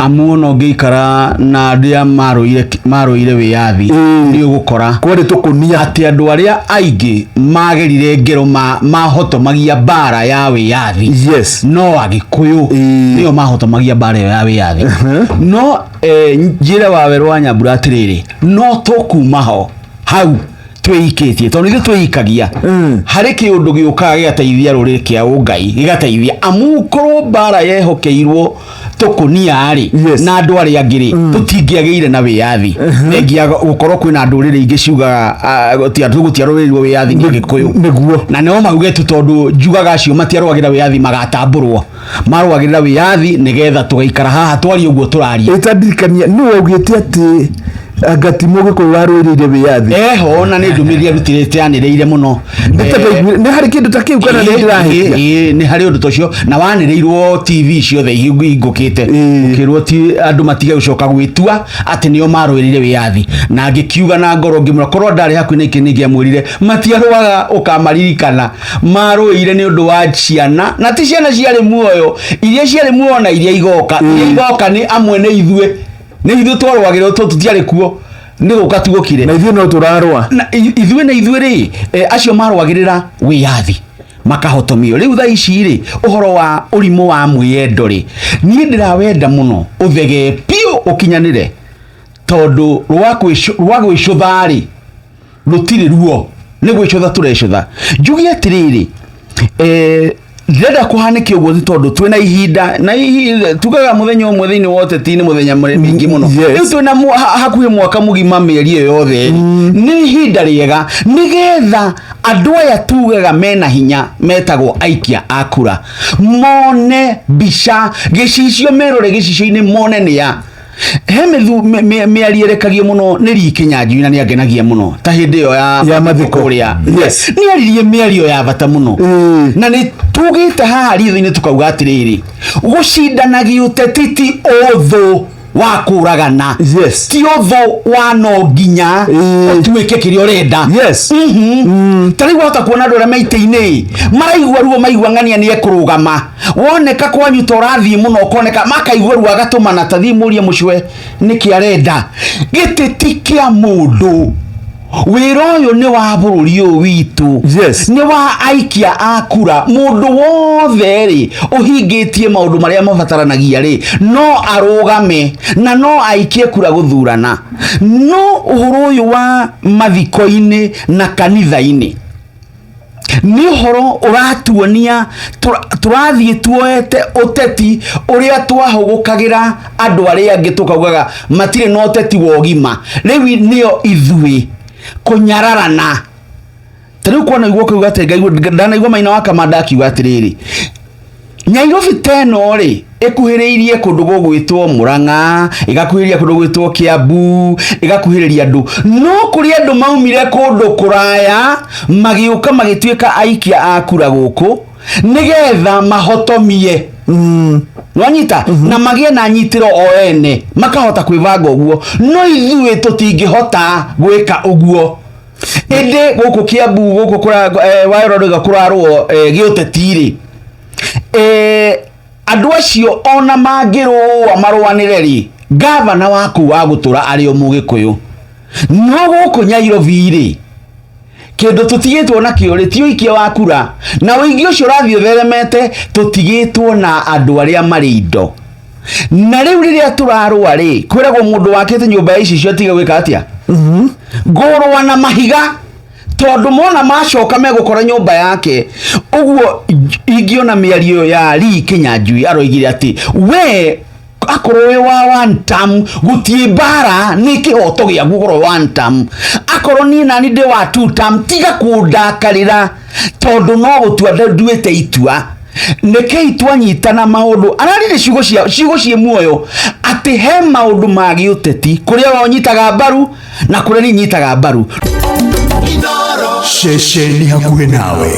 Amu ona ũngĩikara na arĩa marũire wĩyathi, nĩ ũgũkora kwarĩ tũkũnia atĩ andũ arĩa aingĩ magerire ngero mahotomagia mbara ya wĩyathi no Agĩkũyũ nĩo mahotomagia mbara ĩyo ya wĩyathi. No njĩre Wawerũ wa Nyambura atĩrĩrĩ, no tũkuma ho hau twĩikĩtie, tondũ ithuĩ twĩikagia harĩ kĩũndũ gĩũkaga gĩgateithia rũrĩrĩ kĩa ũngai, gĩgateithia, amu korwo mbara yehokeirwo tũkũnia rĩ na andũ arĩa angĩ rĩ, tũtingĩagĩire na wĩyathi, thengia gũkorwo kwĩna ndũrĩrĩ ingĩ ciugaga gũtiarũĩrĩirwo wĩyathi nĩ Agĩkũyũ. Na no mauge tu, tondũ njugaga acio matiarũagĩra wĩyathi magatambũrwo, marũagĩrĩra wĩyathi nĩgetha tũgaikara haha twarie ũguo tũraria. Ĩtandirikania nĩ waugĩte atĩ anga ti Mũgĩkũyũ warũĩrĩire wĩyathi. Eho, na nĩ ndũmĩrĩri arutĩrĩte anĩrĩire mũno. Nĩ harĩ kĩndũ ta kĩu kana nĩ ndĩrahĩtia? Ĩĩ, nĩ harĩ ũndũ ta ũcio, na wanĩrĩirwo TV ciothe ihingũkĩte, ũkĩrwo ti andũ matige gũcoka gwĩtua atĩ nĩo marũĩrĩire wĩyathi. Na ngĩkiuga na ngoro ngĩmwĩra korwo ndarĩ hakuhĩ na ikĩ nĩngĩamwĩrire matiarũaga, ũkamaririkana marũĩire nĩ ũndũ wa ciana, na ti ciana ciarĩ muoyo, iria ciarĩ muoyo na iria igoka. Iria igoka nĩ amwe nĩ ithuĩ twarũagĩrwo, tondũ tũtiarĩ kuo, nĩ gũka tuokire. Na ithuĩ no tũrarũa. Na ithuĩ na ithuĩ rĩ, acio marũagĩrĩra wĩyathi makahotomio. Rĩu thaa ici rĩ, ũhoro wa ũrimũ wa mwĩyendo rĩ, niĩ ndĩrawenda mũno ũthegee biũ ũkinyanĩre, tondũ rwa gwĩcũtha rĩ, rũtirĩ ruo, nĩ gwĩcũtha tũrecũtha. Njuge atĩrĩrĩ, ndĩrenda kũhanĩke ũguo nĩ tondũ twĩna ihinda na ihinda, tugaga mũthenya ũmwe thĩinĩ wa ũteti nĩ mũthenya mĩingĩ mũno. Rĩu twĩna hakuhĩ mwaka mũgima, mĩeri ĩyo yothe nĩ ihinda rĩega nĩgetha andũ aya tugaga mena hinya metagwo aikia a kura mone mbica gĩcicio, merore gĩcicio-inĩ mone nĩa he mĩario ĩrekagio mũno nĩ Lee Kinyanjui, na nĩ angenagia mũno ta hĩndĩ ĩyo ya Ya mathiko. Kũrĩa nĩ aririe mĩario ya bata mũno. Na nĩ tugĩte haha ritho-inĩ tukauga atĩrĩrĩ, gũcindana gĩũteti ti ũthũ wa kũragana, ti ũthũ wa no nginya ũtuĩke kĩrĩa ũrenda. Ta rĩu wahota kuona andũ arĩa me itĩ-inĩ maraigua ruo, maigua ng'ania nĩ ekũrũgama, woneka kwanyu ta ũrathiĩ mũno, ũkoneka makaigua ruo, agatũmana ta thiĩ mũrie mũcwe nĩkĩ arenda gĩtĩ ti kĩa mũndũ. Wĩra ũyũ nĩ wa bũrũri ũyũ witũ, nĩ wa aikia a kura. Mũndũ wothe rĩ ũhingĩtie maũndũ marĩa mabataranagia rĩ, no arũgame na no aikie kura gũthurana. No ũhoro ũyũ wa mathiko-inĩ na kanitha-inĩ nĩ ũhoro ũratuonia tũrathiĩ tuoete ũteti ũrĩa twahũgũkagĩra andũ arĩa angĩ tũkaugaga matirĩ na ũteti wa ũgima. Rĩu nĩo ithuĩ kũnyararana. Ta rĩu kwanaigua ũkiuga atĩ ngaigua ndanaigua Maina wa Kamanda akiuga atĩrĩrĩ, Nyairobi ta ĩno rĩ, ĩkuhĩrĩirie kũndũ gũgwĩtwo Mũrang'a, ĩgakuhĩrĩria kũndũ gwĩtwo Kĩambu, ĩgakuhĩrĩria andũ, no kũrĩ andũ maumire kũndũ kũraya magĩũka magĩtuĩka aikia a kura gũkũ nĩgetha mahotomie, nwanyita, na magĩe na nyitĩro o ene, makahota kwĩbanga ũguo. No ithuĩ tũtingĩhota gwĩka ũguo. Ĩndĩ gũkũ Kĩambu gũkũ Waĩrorĩga kũrarũo gĩũteti rĩ, andũ acio ona mangĩrũa marũanĩre rĩ, gavana waku wa gũtũra arĩ o Mũgĩkũyũ. No gũkũ Nyairobi rĩ, kĩndũ tũtigĩtwo nakĩo rĩ ti ũikia wa kura, na ũingĩ ũcio ũrathiĩ ũtheremete, tũtigĩtwo na andũ arĩa marĩ indo. Na rĩu rĩrĩa tũrarũa rĩ, kwĩragwo mũndũ wakĩte nyũmba ya icicio atige gwĩka atĩa, ngũrũa na mahiga, tondũ mona macoka megũkora nyũmba yake ũguo. Ingĩona mĩario ya Lee Kinyanjui aroigire atĩ we akorwo wĩ wa one term, gũtiĩ mbara, nĩ kĩhoto gĩaku gũkorwo wĩ one term. Akorwo niĩ nani ndĩ wa two term, tiga kũndakarĩra tondũ no gũtua nduĩte itua. Nĩkĩi twanyitana maũndũ ararire ciugo cia ciugo ciĩ muoyo atĩ he maũndũ ma gĩũteti kũrĩa we ũnyitaga mbaru na kũrĩa niĩ nyitaga mbaru. Ceceni hakuhĩ nawe.